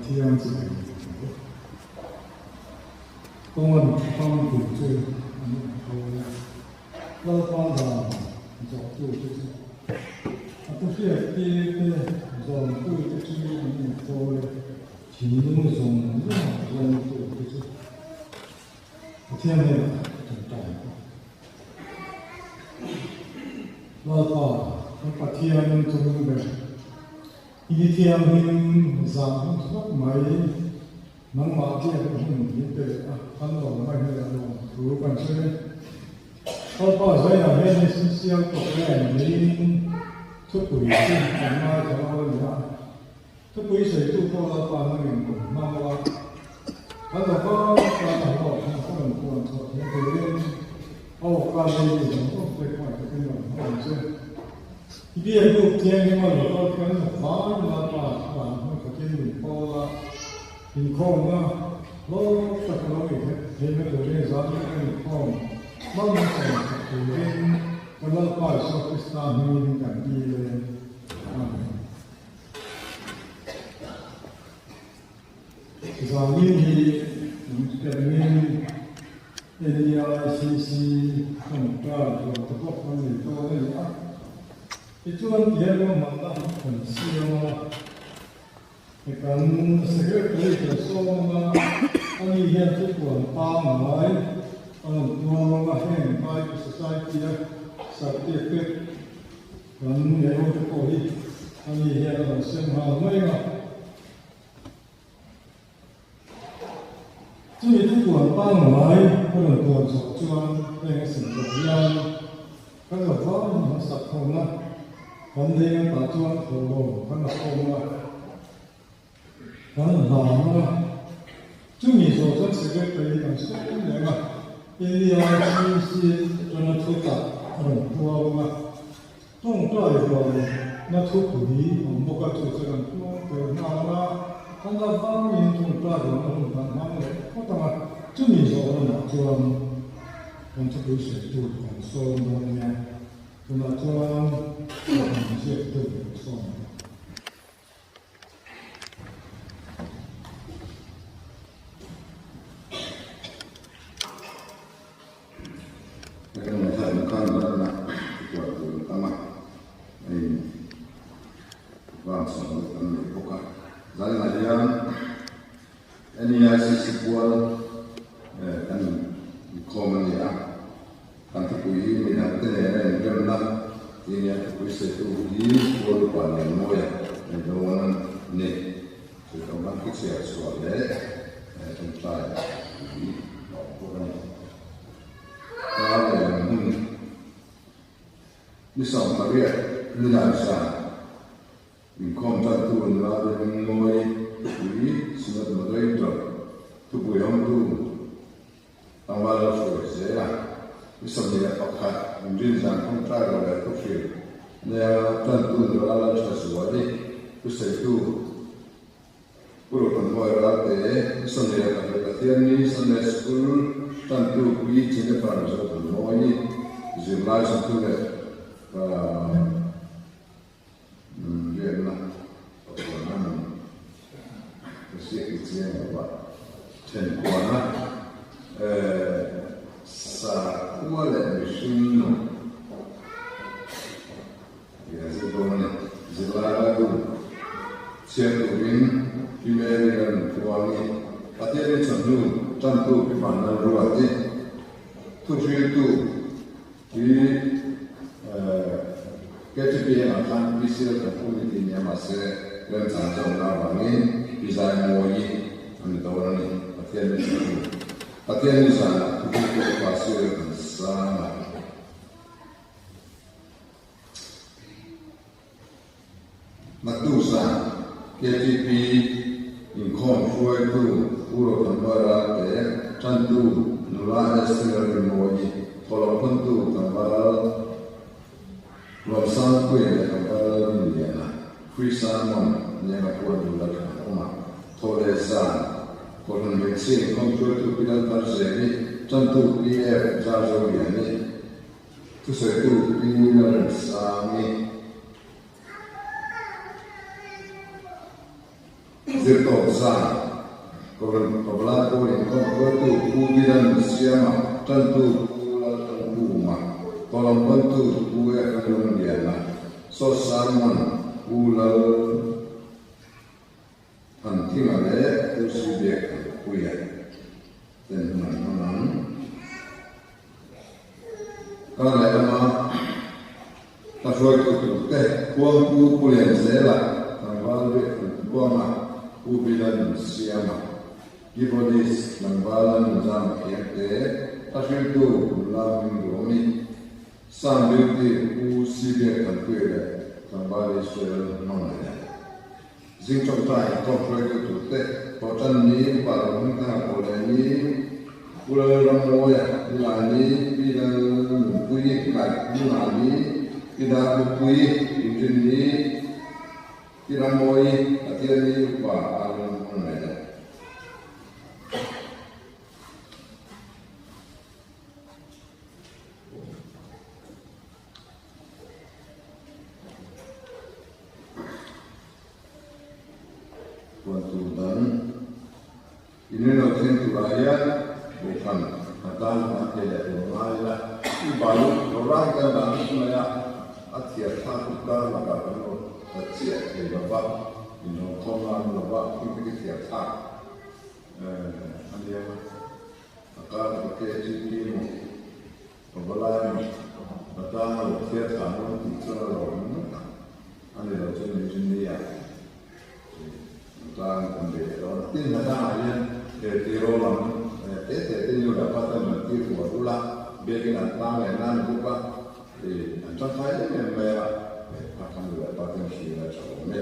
Pathian chibai ang u. Kawngan famkim chu an awm tho e. Lalpa dan zawhtute chu a thuhriattir te zawmtute chu an awm tho e. Thinlung zawng zawng zawngtute chu Pathian hnenah tawngtai ang u. Lalpa kan Pathian chung ber i thianghlim zan hun thlawp mai nangmah biak hun min pe leh a, kan lawm mai hmel a lawm thu kan sawi e. Lalpa zainah hian i sial program niin thupui chu kan ngaithla lo a ni a. Thupui sawitu pawh Lalpa nangin kum hmang ula, kan lo va tan ang aw, kan rawn puan chhuah thei turin aw ka lei mi zawng zawng te khuai takin rawn hmang ang che. I biak buk thianghlim a lo kal kan hmu fai Lalpa thlarau hmun khatin min pawl a, inkhawmna hlawk tak lo ni theihna turin zan taka inkhawm hmang sawm sak turin ka Lalpa Isua Krista hmingin kan dil e. Amen. Zanin hi Termin NEICC tawngtai rual te pawh kan nei dawn a ni a. Tichuan tihian ruahmanna kan siam a, kan Secretary kan sawm anga ani hian thupuan pangngai a rawn tuang a, heng Bible Society a certificate Kan neiho te pawh hi ani hian a rawn sem nghal mai ang a. Chumi thupuan pangngai a rawn tuan chhuah chuan heng a sem zawh hian kan lo vang hmasak khawm a, kan leng a tah chuan thawhlawm kan la khawm a, kan hlang a. Chumi zawh chuan secretary kan sawi reng a, NEICC atanga thu tak a rawn puang a, tawngtai rualna thupui awm bawk a, chu chu kan puang tel nghal a, kan la vangin tawngtai rualna hun kan hmang leh phawt ang a, chumi zawh lamah chuan kan thupui sawitu kan sawm dawn nia, tunah chuan kan ziaktu kan sawm dawn. NEICC pual kan inkhawm a ni a, kan thupui hi midangte nena inremna tih a ni a, thupui sawitu hi pual upa Lianmawia Engdawn a ni. Chu tawngkam khi chhiar chhuah leh tawngtai pui a awm bawk a ni. Kar lehlam hun ni 18 nilai zan. Inkhawm tantu nula Rinmawii thupui Synod Moderator thupui hawngtu tlangval lo hruai zel a. Ni 21 inrin zan tawngtai ro leh thuhrilh nia tantu nula Lalthazuali thusawitu Pu Rotanmawia Ralte, ni 22 Pathianni Sunday School tantu Pi Jennifer Zothanmawii zirlai sawmthum leh Riakna pakuana nun ka ziak i chiang lo a, thenkuana sakhua leh mihring nun tih an zir dawn a ni. Zirlai Bible chhiar turin Pi Mary Lalnuntluangi, Pathian in chawhnu tantu Pi Vanlalruati, thuhriltu Hi KTP ah khan PCL kan phum ni tih nia mahse remchang chu awm la avangin Pi Zaimawi a ni dawn a ni. Pathian ni chu Pathian ni zanah thuhriltu upa sir kan sang a. Naktuk zan KTP inkhawm hruaitu Pu Rotanmawia Ralte, Tantu nula Esther Lalrinmawii, Thawhlawm phawntu tlangval Lawmsangpuia leh tlangval Lalrinliana, Free Sermon Nianga Puan nula thlan a awm a. Thawhleh zan Kohhran Hmeichhia inkhawm hruaitu Pi Laltharzeli, Tantu PF Zarzoliani, Thusawitu Pi Lalremsangi. Zirtawp zan Kohhran Pavalai Pawl inkhawm hruaitu Pu Bilan Siama, Tantu Pu Laltangkhuma, Tawlawm Bantu Pu Ephraim Lungliana, Saw Sermon Pu Lal Thanthima leh Pu Sibiak Thanpuia ten hun an hmang ang. Kar leh lama ka hruaitu turte Khuangpu Pu Lianzela, Tlangval Biakthanpuanga, Pu Bilan Siama, Keyboardist Tlangvala Nunzam Khiangte, a hriltu Nula Hmingduami, Sound Beauty Pu Sibiak Thanpuia leh Tlangval Israel Hmangaihna. Zing tawngtai inkhawm hruaitu turte Thawhtan ni, Upa Rohmingthanga pawh leh ni, Pu Lalrammawia, Nilai ni, Pi Lalnunpuii, Ngaih Nunga ni, Pi Darhlupuii, Inrin ni, Pi Rammawii, Pathian ni, Upa Arun Hmangaihna. Puan tur dang in lo thleng turah hian Kohhran a tan a thei leh tur ngai ila, i balu lo rai kan dah vek mai a, a thiar thlak tuk kar lakah kan lo ta chiah thei lo va, in rawn khawm ngam lo va, thil te khi thiar thlak a nia, a kar ka KGP maw. Pavalai mi Patang a lo thiat thla nawn tih chuan a lo awm nawk a, a ni lo chuan min rin ni a, Patang kan be leh dawn a. Tin, Patangah hian tiraw lam te te te nu leh pa ten rawn tir hual ul a, biakin an tang leh nan bawk a, an tangkai em em mai a, kha kha nu leh pa ten hria a tha awm e.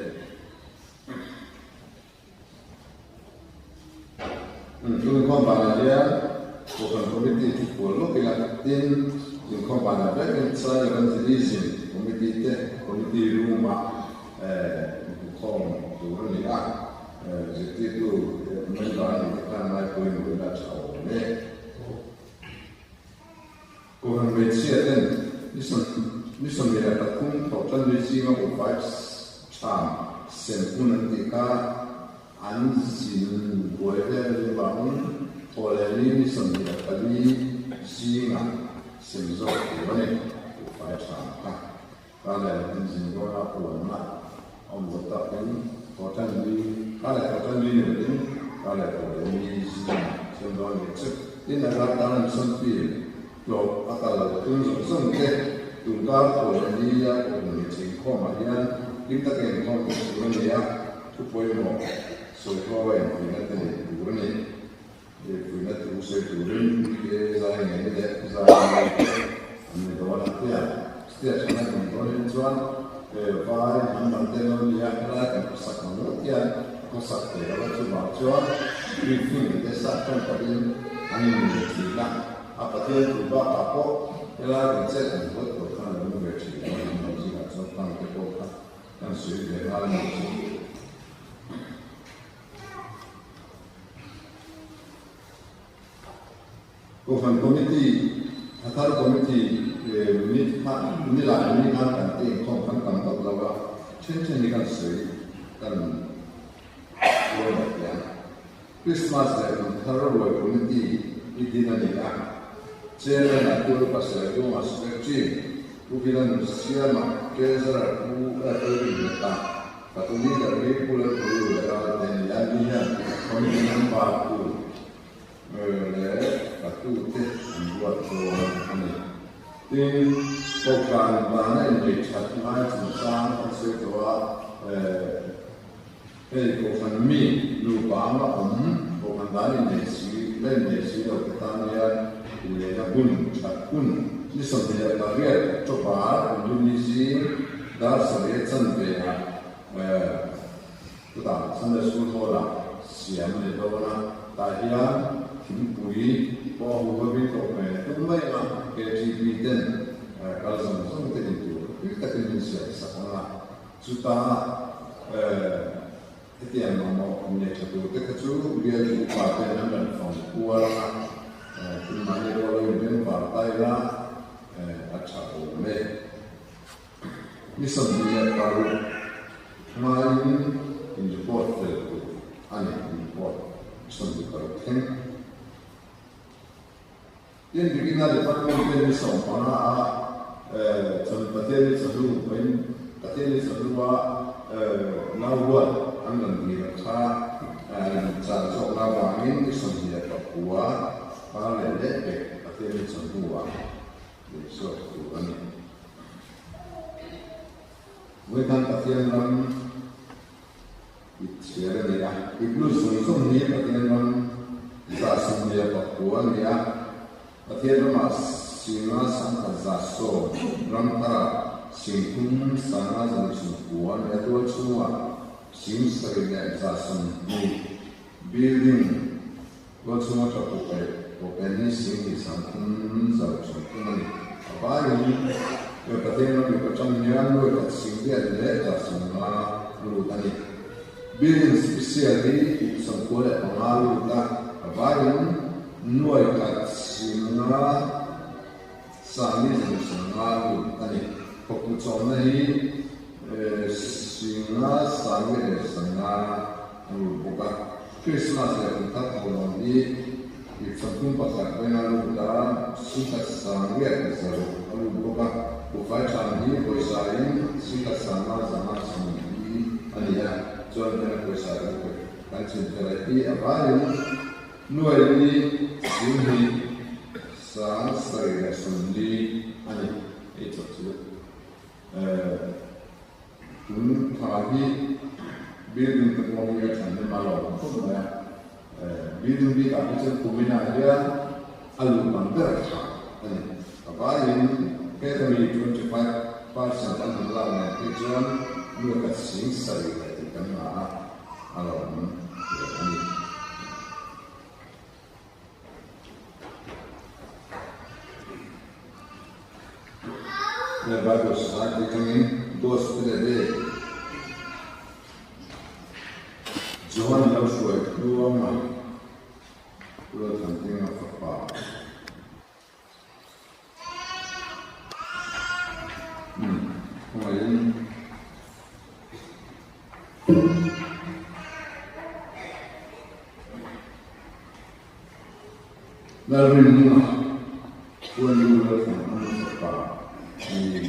Inkhawm banah hian Kohhran Committee chu pual lawk ila, tin, inkhawm banah vekin Chai Evangelism Committee te Committee room-ah inhmukhawm tur a ni a, zirtirtu member a nih te khan ngai pawimawh ila tha awm e. Kohhran hmeichhia ten ni 23 thawh tan ni zinga buhfai ṭham sem hun an tih kha an zin buai vel a nih avangin thawh leh ni ni 24 zingah sem zawk tur a ni. Buhfai ṭham kha ka leh an zin dawn a puanna a awm lo takin thawh tan ni ka leh thawh tan ni ni lovin ka leh thawh leh ni zingah sem dawn a nih chu. Tin, a rat tan an sawnpil hlawh a kal tum zawng zawng te tunkar thawh leh ni a awm leh che inkhawmah hian hlim taka inkhawm tawh tur a ni a, thu pawimawh sawi ho a inpuihna te neih tur a ni. Inpuihna thu sawi turin PK zai ngei leh zai ngei te an ni dawn a tia. Chutia thana kan dawnin chuan vai hnam dang te an lo ni a, helai kan khawsak ang ngawt hian a khawsak thei lo a, chuvang chuan briefing te sah ṭan takin an inneih ṭhin a, a Pathian thu bakah pawh helai kan chet ang ngawt tawh khan a lung ve ṭhin lo a, hnam dang zingah chuan tang te pawh kha kan sawi ve nghal a ni chu. Kohhran Committee, Athar Committee ni kha ni lai ni khan kan ti inkhawm kan tam vak lo a, then then hi kan sawi kan rual lo teh ang. Christmas leh Kum Thar Ruai Committee i din a ni a, Chairman ah Pu Pastor Dunga Secretary, Pu Vilan Siama, Treasurer Pu Elvin Hneta, Patu Leader hi Pu Lalpui leh Ralte a ni a, ni hian Committee member tu leh patute an ruat dawn a ni. Tin, Kohhran vana inneih that ngai chungchang kan sawi tawh a, hei Kohhran mi nupa anga awm Kohhran dan inneih si la inneih si lo te tan hian inneihna hun that hun ni 28 October Inrinni zing dar sarih a chanve ah Chutah Sunday School Hall-ah siam a ni dawn a, tah hian thingpui pawh a hu hovin tawh hmel tum mai a, KTP ten kal zawng zawng te in tur pui takin min siam sak ang a, chutah hetiang mamawh nei tha tur te kha chu bialtu upa ten an rawn fang kual ang a, tunmahni pawh lo inbeng var ta ila a tha awm e. Ni 26 hmain in report fel tur. ni report 26 thleng. Tin, Bikina Department ten ni 15 ah chuan Pathian ni chawhnu vawiin Pathian ni chawhnu a nau ruat an rawn dil ang kha chan zawkna avangin ni 29 kar leh leh pek Pathian ni chawhnu ah lei zawk tur a ni. Vawiin Pathian ram I chhiar a ni a, i blu zawng zawng hi Pathian ram 79 a ni a, Pathian ramah singa 110, ram tharah 3190 a ni a, tual chhungah 7120, building tual chhunga tha pawh pen hi 2330 a ni. A vaiin Pathian ram mipa tang hian nuai khat 850 lut a ni. Building special hi 95 lut a, a vaiin nuai khat 590 lut a ni. Khawpui chawmna hi 5,950 lut bawk a. Christmas leh kum thar thawhlawm hi 31 venga lut a, 1,800 a lut bawk a. Buhfai than hi pawisa in 1,550 a ni a, chuan hena pawisa hi kan chhin fel a hi a vaiin nuai hi 2,740 a ni. Hei chawp chu tun tha hi building te pawh hi a than em a lo awm khawp mai a, building bikah hi chuan kuminah hian a luh tam ber tha a ni. A vaiin heta mi 25% an han lak nen phei chuan nuai khat 7 leh tih kan ngah a, a lo awm hle a ni. The Bible Society atangin Gospel a day Johan lo hruai tluang a, Rualthantinga fapa. Khawngaihin. Lalrinnunga Puanlu Lalthlan ang fapa ni hi.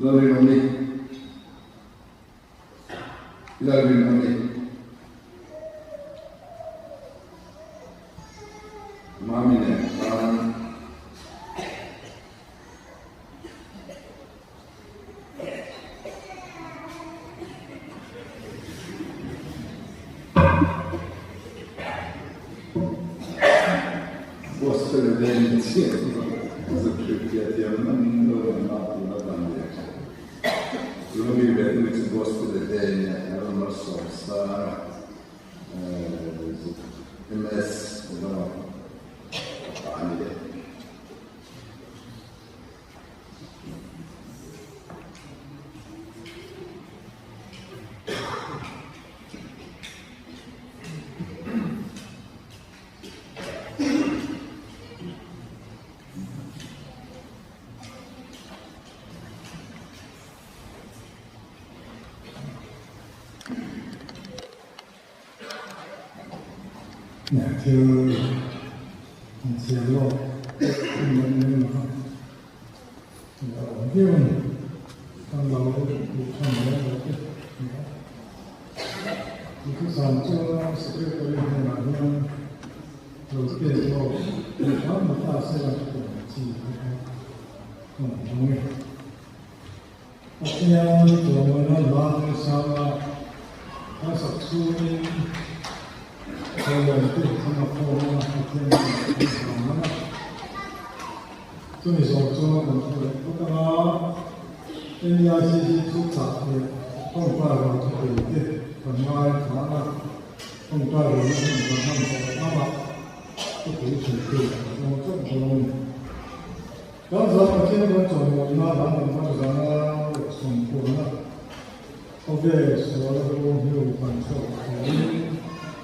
Lalrinawmi Lalrinawmi Mami nen khan Gospel den chiah zuk hrilhfiah thiam nan lo an lak tur a dan leh tawh. Tuna mi ve te mi chu Gospel den a rawn malsawm sang a, zuk MS lama pa a ni leh. Thil an chhiar lawk in an en a, a awm viau a ni. Kan lo tih than mai lo te ni a. Duhthusam chuan secretary hnenah hian lo pek lawk tih hram ni ta sela tih ang chi te kha a awm ang e. Pathian tlawmna hla sanga a sak chhungin thawhlawm te an la khawm a, Pathian tlawmna an hlang a. Chumi zawng chuan kan thu leh phawt ang a, NEIC hi thu chah leh tawngtai vang thu pui te. ngaithla a, tawngtai rualna hun kan hman tawh ang a, thupui chhuitu kan awm teuh dawn a ni. Kan zan Pathian kan chawimawina hla number 190 khawvel sual a ru hnu kan chhuak turin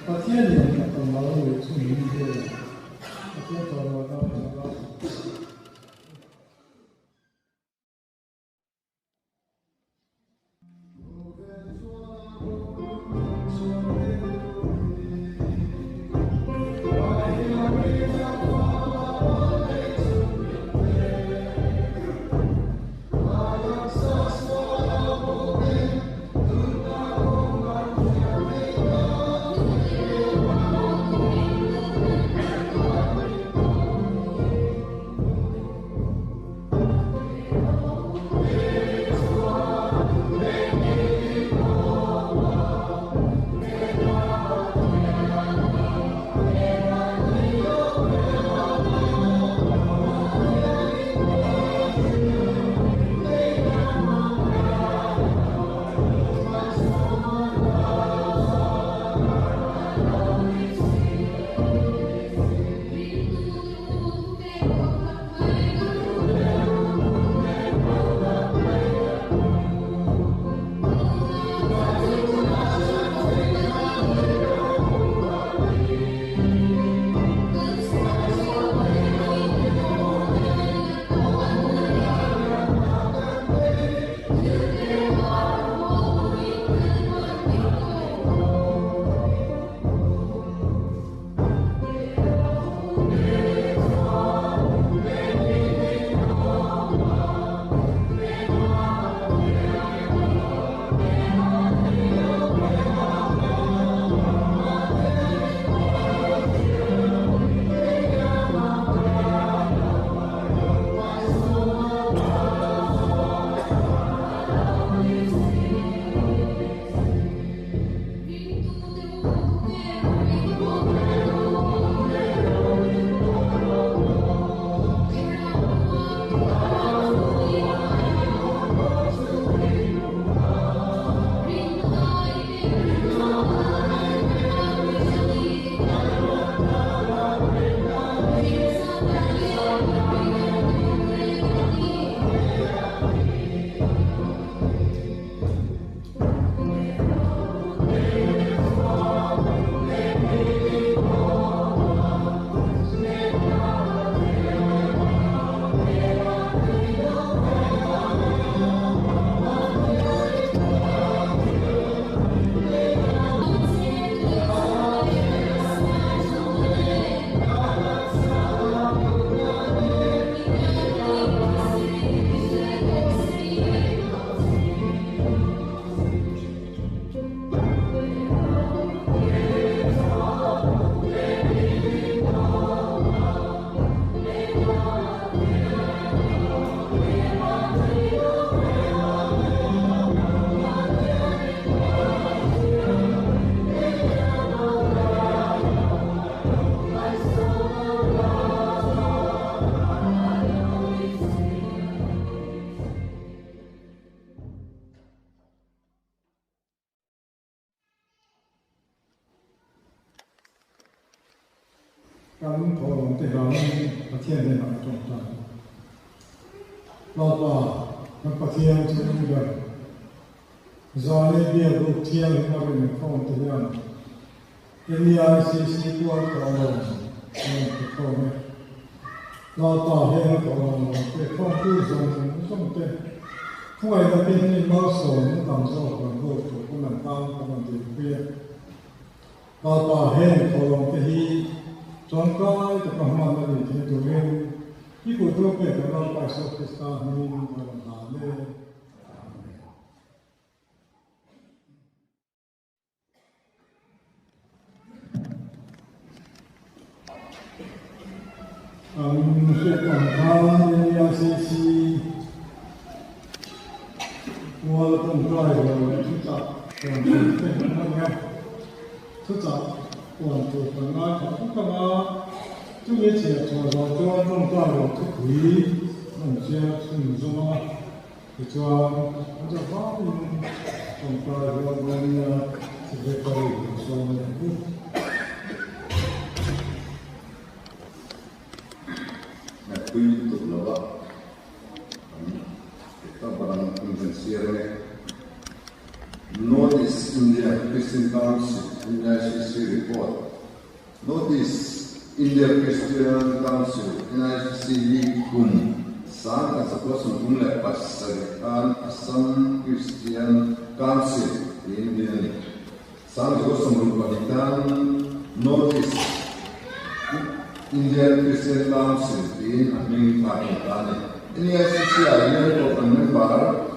Pathianin a mal leh chu min pe. Pathian chawimawina hla Kan thawhlawm te vangin Pathian hnenah a tawngtai. Lalpa, kan Pathian chu a ni ber. Zan leh biak ruk thianghlim a rin khawm te hian NEICC pual thawhlawm a rawn pe khawm e. Lalpa heng a thawhlawm rawn pe khawmtu zawng zawng te khawngaih takin i malsawmna tam zawk rawn ruk tur pawn an tan ka rawn dilpui e. Lalpa heng thawhlawm te hi tawngkai taka hman a nih theih turin i kut ropek kan Lalpa Isua Krista hmingin ka rawn hlan e. Amen. An hriat ang khan NEICC mual tawngtai lo leh thuchah puan tur te an a ni a. Thuchah puan tur kan ngaithla fuk ang a, chumi chhiar chhuah zawh chuan tawngtai lo thupui an chhiar chhunzawm ang a. Tichuan, an zavaiin tawngtai rual dawn nia. Secretary kan sawm a ni ang u. Ngaihpui lutuk lo a, kan TikTok barang hun kan share ange. North East India Christian Council, NICC, Report, North East India Christian Council, NICC, hi kum 1937 khan Assam Christian Council tiin din a ni. 1962 khan North East Indian Christian Council tiin a hming thlak a ni ta a ni. NICC ah hian Kohhran member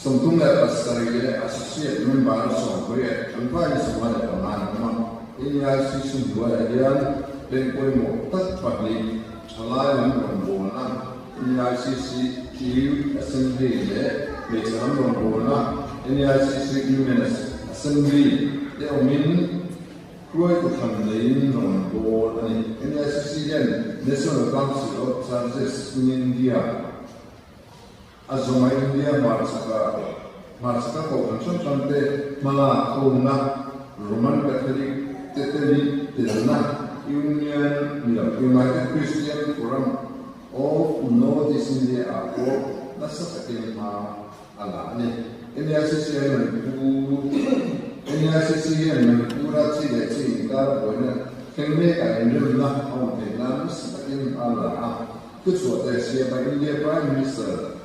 37 leh Associate member 18 an vain 15 an awm a. NICC hnuaiah hian peng pawimawh tak pahnih thalai lam rawngbawlna, NICC Youth Assembly leh hmeichhe lam rawngbawlna, NICC Women's Assembly te awmin hruaitu hran neiin rawnbawl a ni. NICC hian National Council of Churches in India, A zawma India hmarchhaka hmarchhaka kohhran hrang hrang te hmalak hona Roman Catholic te telin telna Union ni lo United Christian Forum of North East India ah pawh nasa takin hma a la a ni. NICC hian Manipur NICC hian Manipura chi leh chi inkar buaina thleng mekah inremna a awm theih nan nasa takin hma a la a. Thuchhuah te siama India Prime Minister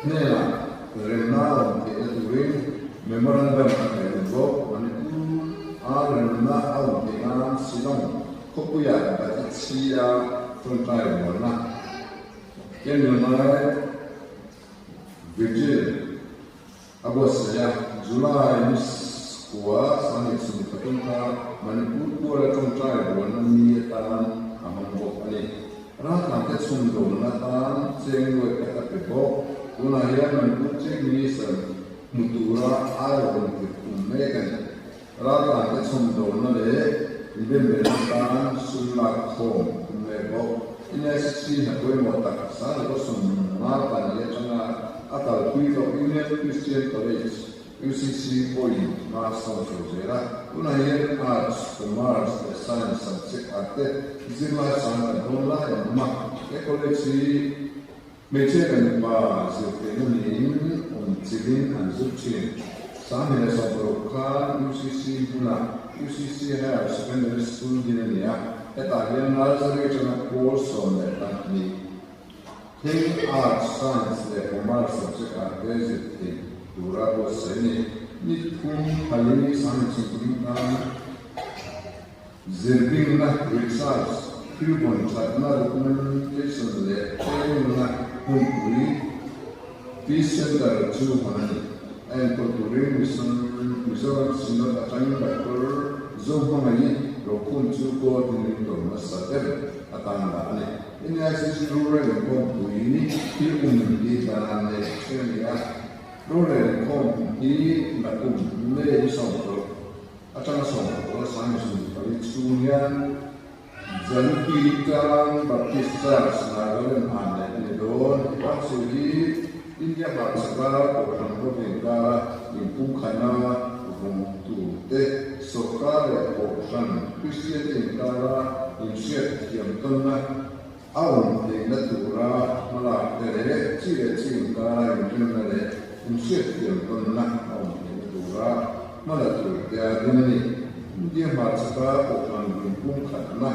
hnenah remna a awm theihna turin memorandum a theh lut bawk. Manipur a remna a awm theih nan Shillong khawpuiah Batichhi a tawngtai mualna Candlelight Vigil a buatsaih a. July ni kua 2023 kha Manipur puala tawngtai bualna ni atan a hmang bawk a ni. Raltlante chhumdawlna atan cheng luai khat a pe bawk. Tunah hian Manipur Chief Minister hmu tura aiawm tir tum mek a ni. Raltlante chhumdawlna leh inbemberna atan sum lak khawm tum mek bawk. NSC hna pawimawh tak Sangkawsum Marpani atanga a kalpui tawh Union Christian College, UCC, pawhin hma a sawn chho zel a. Tunah hian Arts, Commerce leh Science subject ah te zirlai sang kan dawn lai an awm a. He college hi hmeichhia leh mipa zirtirna niin awm chilhin an zir thin. 2016 khan UCC hmunah UCC Higher Secondary School din a ni a. Hetah hian nursery atanga pawl 12 thleng Arts, Science leh Commerce subject ah te zir theih tura buatsaih a ni. Ni thum phali 2030 khan zirbingna, research, thil vawn thatna, documentation leh training-na hmunpui, Peace Center chu hawn a ni. A enkawl turin Mizoram Synod atangin Doctor Zohmangaih Rokhum chu coordinator hmasa ber atan dah a ni. NICC Rural Inkhawmpui thil um hi dan leh hre a ni a, Rural Inkhawm hi nakum May ni 16 atanga 16 2024 chhung hian Januki Tlang Baptist Church, Nagaland ah neih a ni dawn. He council hi India hmarchhaka Kohhran hovin kara inpumkhatna vawngtu te, sawrkar leh Kohhran Kristian te inkara inhriat thiam tawnna a awm theihna tura hmalak te leh chi leh chi inkara inremna leh inhriat thiam tawnna a awm theihna tura hmala tur te a din a ni. India hmarchhaka Kohhran inpumkhatna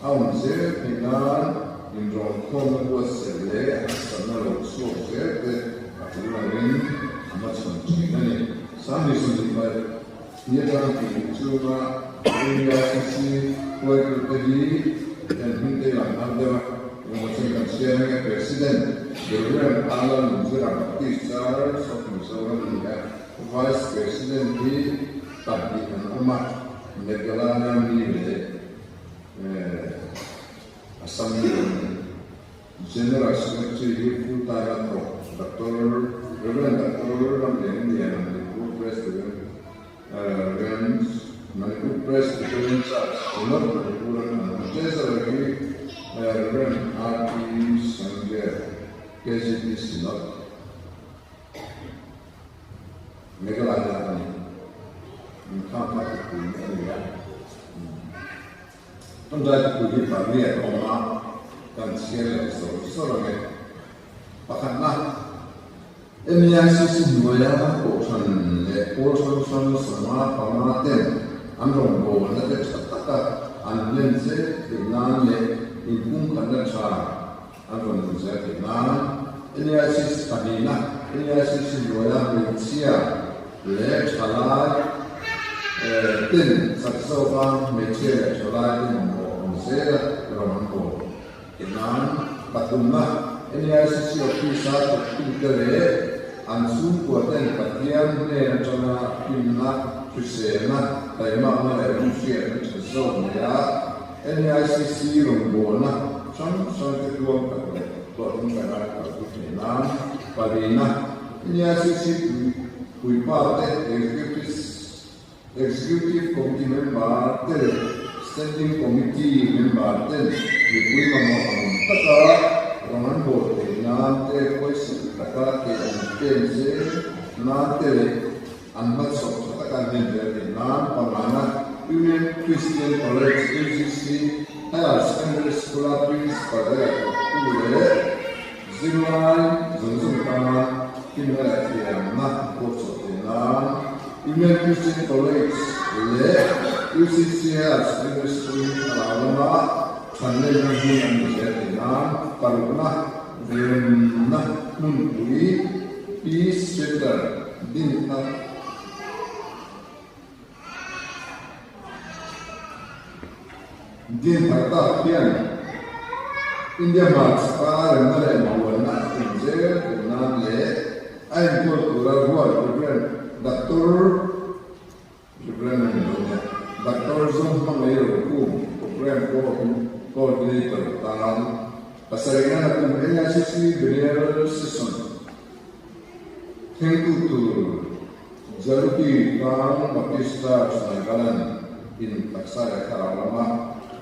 a awm zel theih nan inrawnkhawmna buatsaih leh harsatna lo chhuak zel te a tul angin a hmachhawn thin a ni. 2021 ni atang tih chunga NEICC hruaitute hi kan hmingte lang har deuh a, engemaw chen kan hria ange President Reverend Alan Nunzira Baptist Church of Mizoram a ni a, Vice President hi pahnih an awm a, Meghalaya mi leh Assam mi an ni. General Secretary hi full time a thawk Doctor Rev. Doctor Ramleng Liana Manipur President Rev. Manipur Presbyterian Church Synod Manipur an awm a. Treasurer hi Rev. RP Sanger KGP Synod. Meghalaya a ni. Min khak kha. thupui a ni a. Tawngtai thupui hi pariat a awm a, kan chhiar leh zawr zawr ang e. Pakhatna, NEICC hnuaia Kohhran leh pawl hrang hrang 55 ten an rawngbawlna te tha taka an hlen zel theih nan leh inpumkhatna tha an rawn hmu zel theih nan NEICC pahnihna, NEICC hnuaia hmeichhia leh thalai ten chak zawka hmeichhia leh thalai te mamawh awm zela rawn an bawl. Kenan pathumna NEICC Office-a thawktute leh an chhungkuaten Pathian hnen atanga hlimna, hriselna, taimakna leh rinhriatna tha zawk nei a, NEICC rawngbawlna hrang hrangte tluang tak leh hlawhtling taka kalpui theih nan palina NEICC puipate Executive Committee member te leh Standing Committee member ten mipui mamawh ang taka rawn an bawl theih nan te, pawisa taka ke an pen zel nan te leh an hmachhawp tha taka an hlen zel theih nan pangana Union Christian College, UCC, Higher Secondary School-a Principal leh thawktu leh Zirlai zawng zawng tana hlimna leh thiamna pawh chhuah theih nan Union Christian College leh UCCL Secondary School thlarau lama thanlenna hmun an ni zel theih nan parukna remna hmunpui Peace Center din kha Din thar tak hian India hmarchhaka remna leh buaina a tum zel theih nan leh a enkawl tura ruat Rev. Doctor Rev. A ni lo nia, Doctor Zawmhmangaih Rokum Programme Coordinator tan pasarihna na kum NICC Biennial Session Thlengtu tur Jaluki Tlang Baptist Church Nagaland in taksa leh thlarau lama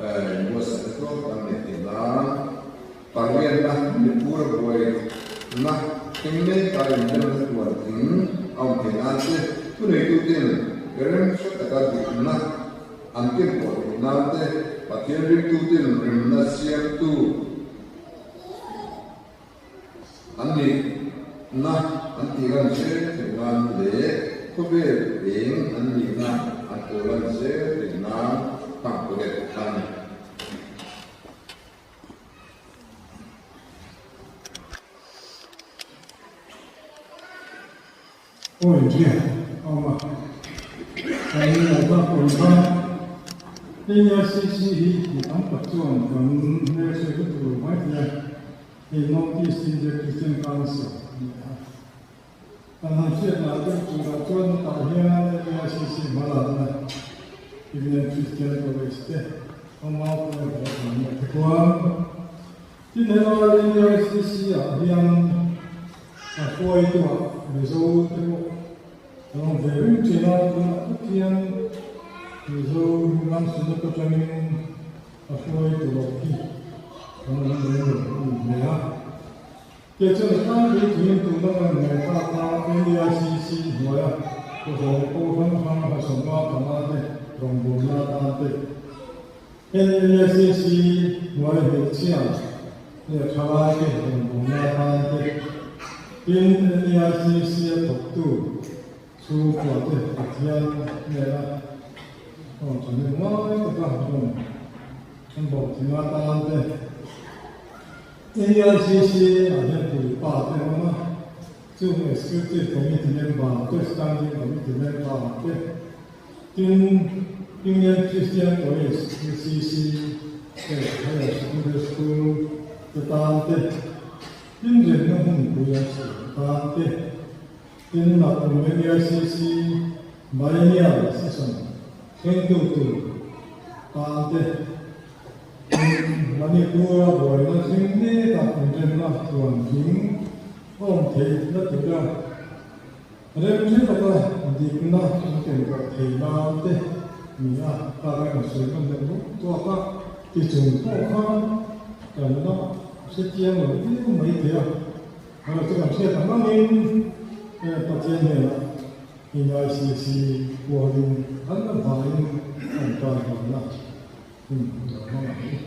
inbuatsaihna tawk kan neih theih nan pariatna Manipur a buaina thleng mek a inremna tuan thing a awm theih nan te thuneituten remhre taka dikna an kenpawh theih nan te Pathian ringtuten remna siamtu An nihna an tih lan zel theih nan leh khawvel eng an nihna an aw lan zel theih nan hmang pawh a ni. Awi riah a awm a, kan lo nghak awm kha. AICC hi mi tam tak chuan kan hmelhriat lutuk lo mai thei a, hei North East India Christian Council a ni a. Kan han hriat lah deuh turah chuan hetah hian AICC hmalakna Union Christian College te awm a, pawh a ni a tichuan. Tin helai AICC ah hian a hruaituah Mizo te pawh an awm ve reng thin a, tunah tak hian Mizo ram Synod atangin a hruaitu loh hi an awm lem lo a ni hle a. Kei chuan a tlangpui thuin tuna kan ngaihtlak a NEICC hnuaia kawhawm pawh hrang hrang 55 te rawngbawlna atan te, NLSC hnuai hmeichhia leh thalaite rawngbawlna atan te, tin NEICC a thawktu chhungkuate Pathian hnena rawn thahnem ngai taka rawn an bawh thing atan te, NEICC ah hian puipa te a awm a, chung Executive Committee member te, Standing Committee member te, Tin, Union Christian College, UCC, leh Higher Secondary School te tan te, inremna hmunpui an siam tan te, tin Nakum NEICC Biennial Session thlengtu tur tan te, tin Manipur-a buaina thleng meka inremna tluantling a awm theih na tura Remhre taka dikna an ken pawh thei nan te ni a, kar a insawi hman deuh bawk tuak a, ti chung pawh khan kan la hre chiang lo viau mai thei a, erawh chu kan hriat ang angin Pathian hnenah. NICC pualin an avangin tawngtai hmanna hun lo hmang ang u.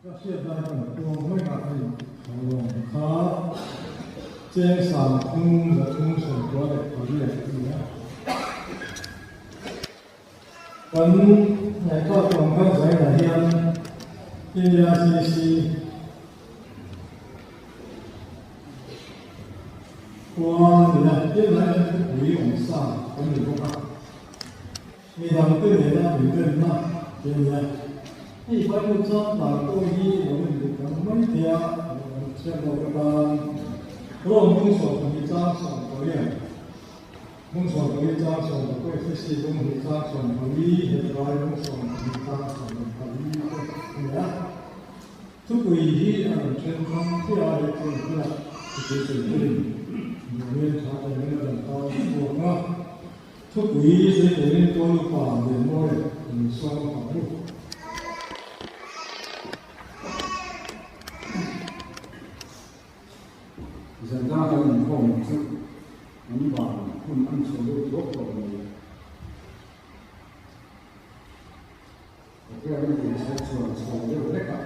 Ka hriat lai kan tuang mai a hei thaulawng kha cheng 3 398 a ni a. Kan ngaihtuah tuang khan zainah hian AICC Khua ni a, tunlai hian khawpui awm sa kan ni bawk a, midangte nena inremna te a ni a. Hei Bible chang tar pawh hi lo en duh tam mai thei a, lo chhiat lo ka tan. Rom bung 12 chang 18, bung 14 chang 11, Efesi bung hnih chang 14, Hebrai bung 12 chang 14 te a ni a. Thupui hi a rawn then hrang chiah a, hei chuan hmela thupui sawi turin duhmel tha tengin a rawn tar chhuak a. Thupui sawi turin Tualupa Lianmawi in sawm a hmu. Zanda kan inkhawm chu an van hun an chho deuh thuak tawh mai. Pathianin in chhawp chuan chho deuh hlek a,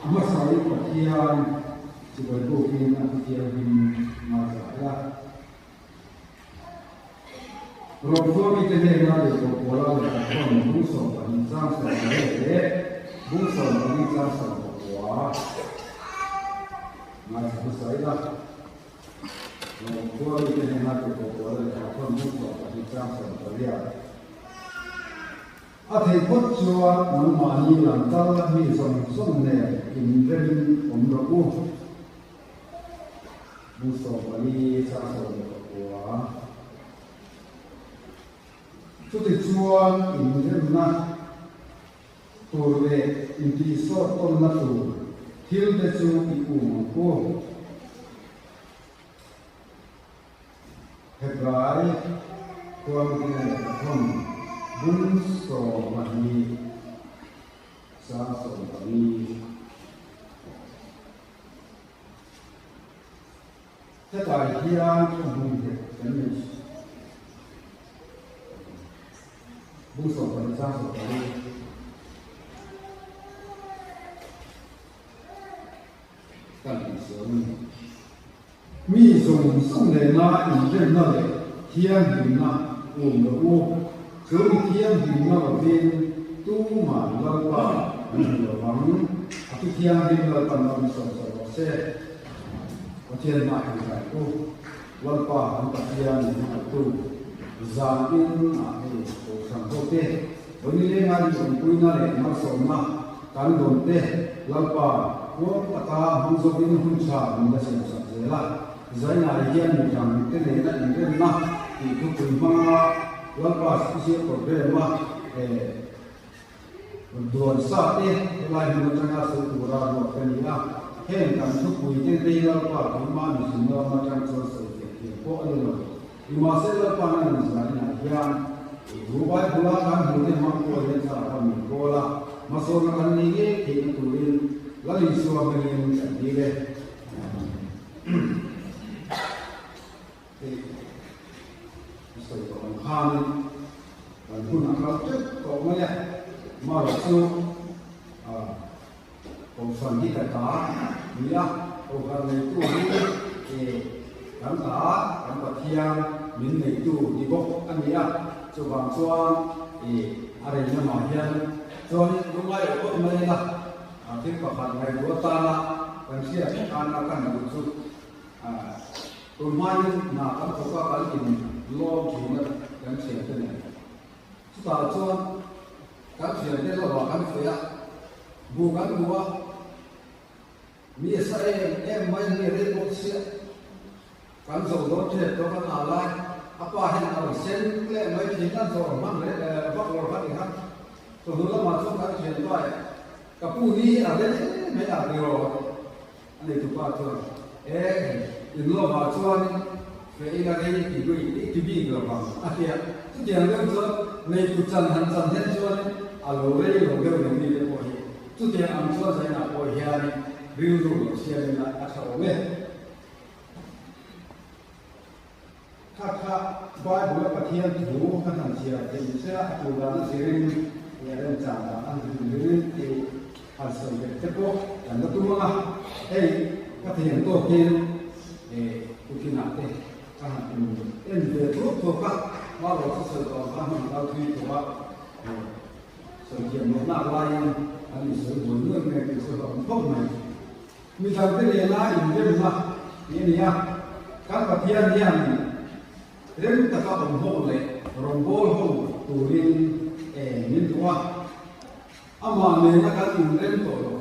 a hmasain Pathian chibai bukin a thuthianghlim ngaithla a. Rom khuamite hnena lehkhaw Paula lehkha thawn bung 12 chang 18 leh bung 14 chang 19 ngaithla hmasa ila. Rom khuamite hnena lehkhaw Paula lehkha thawn bung 12 chang 18. A theih phawt chuan nangmahni lam kal mi zawng zawng nen inremin awm rawh u. Bung 14 chang 19. Chutichuan inremna tur leh intihsawt tawnna tur thil te chu i um ang u. Hebrai khuamte lehkha thawn bung 12 chang 14. Hetah hian thuhmun nghet kan nei. Bung 12 chang 14. Kan tihsual a ni. Mi zawng zawng nena inremna leh thianghlimna um rawh u. Chu mi thianghlimna lovin tumah Lalpa an hmu lo vang. A thu thianghlim Lalpan lo mi sawm sawm rawh se. Pathian hmah hi zai u. Lalpa an Pathian min hmangaihtu zan in ah hei kohhran ho te Vawi lenga inawmpuina leh malsawmna kan dawn te Lalpa huam taka hmang zawkin hun tha min la siamsak zel a. Zainai hian midang te nena inremna tih thupui hmanga Lalpa special program a duan sa te helai hmun atanga sawi tura ruat ka ni a. Heng kan thupui te te hi Lalpa keimah mihring lam atang chuan sawi fiah thiam pawh a ni lo. Nimahse Lalpa na nun zaninah hian Thu Bible-a kan hmuhte hmang pawh hian thlarau a min kawl a, hmasawnna kan nei ngei theihna turin Lal Isua hmangin kan dil e. Hei a sawi tawh ang khanin kan hun a kal teuh tawh mai a, amaherawhchu Kohhran hi ka ta a ni a, Kohhran neitu hi. Kan ta, kan Pathian min neitu ni bawk a ni a, chuvang chuan i a rei lamah hian chuan lungngai awh phawt mai ila, thil pakhat ngaihtuah atana kan hriat atana kan duh chu tun hmain hna kan thawk a, kan in lawm thin a kan thiante nen. Chutah chuan kan thiante lovah kan feh a, bu kan bu a. Mi a sa em em mai mi rei bawk chiah. Kan zo dawn tep tawh kan ah lai a pa hian a rawn sen leh mai thin a zawr hman reh vak lawr kha ti kha. Chawhnu lamah chuan kan thian pa eh ka pu ni hi a rel em mai a ti rawh a nei tupa chuan e in lovah chuan feh ila rei ti bik ti bik lo vang a ti a. Chutiang deuh chuan neitu chan han chan hian chuan a lo rei lo deuh lo mi te pawh hi Chutiang ang chuan zainah pawh hian rilru lo siamin a tha awm e. Kha kha Bible a Pathian thu kan han chhiar theih che a, a tur dan a zirin leh remchang dan a zirin tih han sawi ve te pawh kan la tum ang a. Hei ka thiam tawkin kukinah te ka han en ve thuak thuak a, hma lo chu sawi tawh ang kha hmun kal thui tawh a. Sawi thiam loh nak laiin an insawi buai nuai mai tih chu a awm khawp mai. Mi dangte nena inremna tih a ni a, kan Pathian hian rem taka awm ho leh rawngbâwl ho turin min duh a. Amah nena kan inrem tawh lo,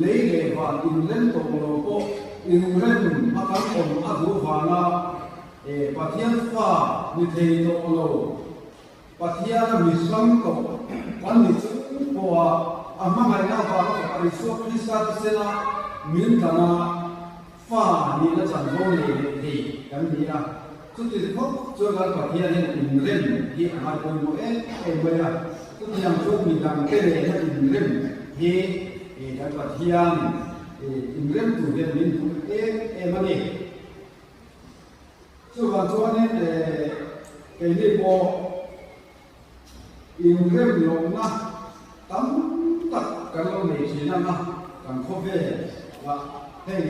lei leh van inrem tawh lo pawh inrem a kan awm a duh vanga Pathian fa ni thei tawh lo. Pathiana mi hrang tawh kan ni chung pawha a hmangaihna avanga Fapa Isua Krista thisena min tana fa nihna chanvo nei leh thei kan ni a. Chuti phawt chuan kan Pathian hian inrem hi a ngai pawimawh em em mai a. Chutiang chuan midangte nena inrem hi kan Pathian inrem tur hian min duh em em a ni. Chuvang chuanin keini pawh inrem lohna tam tak kan lo nei thin ang a, kan khawvel ah hei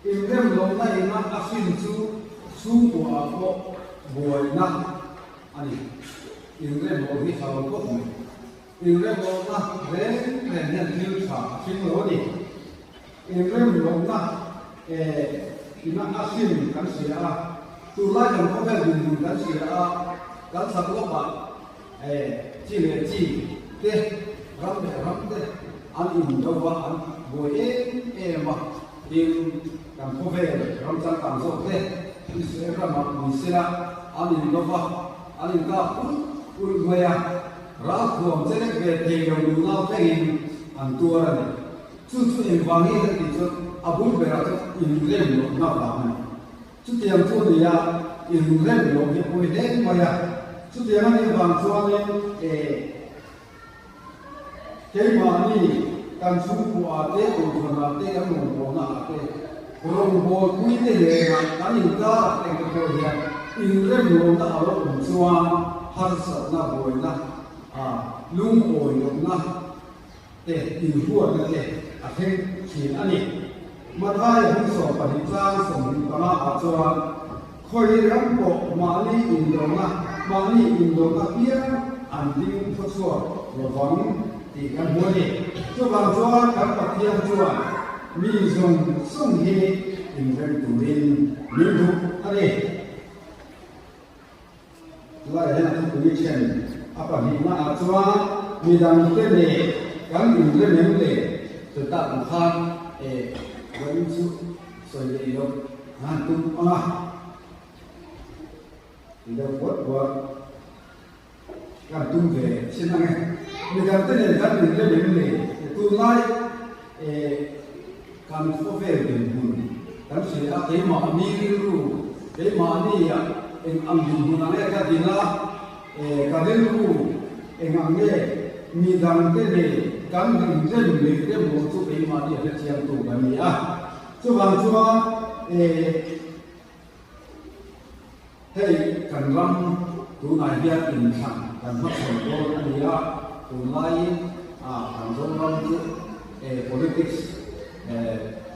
inrem lohna ina a hrin chu chhungkua ah pawh buaina a ni. Inrem loh hi tha lo khawp mai. Inrem lohna reng reng hian thil tha a hring lo a ni. Inrem lohna ina a hrim kan hria a, tunlai kan khawvel dinhmun kan hria a, kan chak lawkah chi leh chi te, ram leh ram te an indo va, an buai em em a, tin kan khawvel ram changkang zawk te Israel ramah ni sela an indo va, an inkap ulh ulh mai a, ralthuam chelek ve thei lo nunau thlengin an tuar a ni. Chu chu engvang nge kan tih chuan a bul berah chuan inrem lohna vang a ni. Chutiang chu a ni a, inrem loh hi a pawi hle mai a. Chutiang a nih vang chuanin eh keimahni kan chhungkuah te, kohhranah te, kan rawngbawlnaah te, rawngbawlpuite nena kan inkarah te pawh hian inrem lohna a lo awm chuan harsatna, buaina, lungawi lohna, te inhuatna te a thleng thin a ni. Mathaia hmun 12 tlang 25 ah chuan khawi ram pawh mahni indona mahni indona piang an ding khawchhuak lovang tih kan hmu a ni. Chuvang chuan kan Pathian chuan mi zawng zawng hi inrem turin min duh a ni. Chulaiah hian a thupui then a pahnihna ah chuan midangte nen kan inrem em le? Chutah ang khan e vawiin chu sawi leh loh an han tum ang a, ti deuh buat buat kan tum ve chin ang e. Midangte nen kan inrem em le? Tunlai e kan khawvel dinhmun kan hria a, keimahni rilru, keimahni ah eng ang dinhmun ang nge ka din a, e ka rilru eng ang nge midangte nen kan inrem leh rem lo chu keimahni a hrechiangtu kan ni a. Chuvang chuan e Hei kan ram tunah hian inthlan kan hmachhawn dawn a ni a, tunlaiin kan Zoram chu politics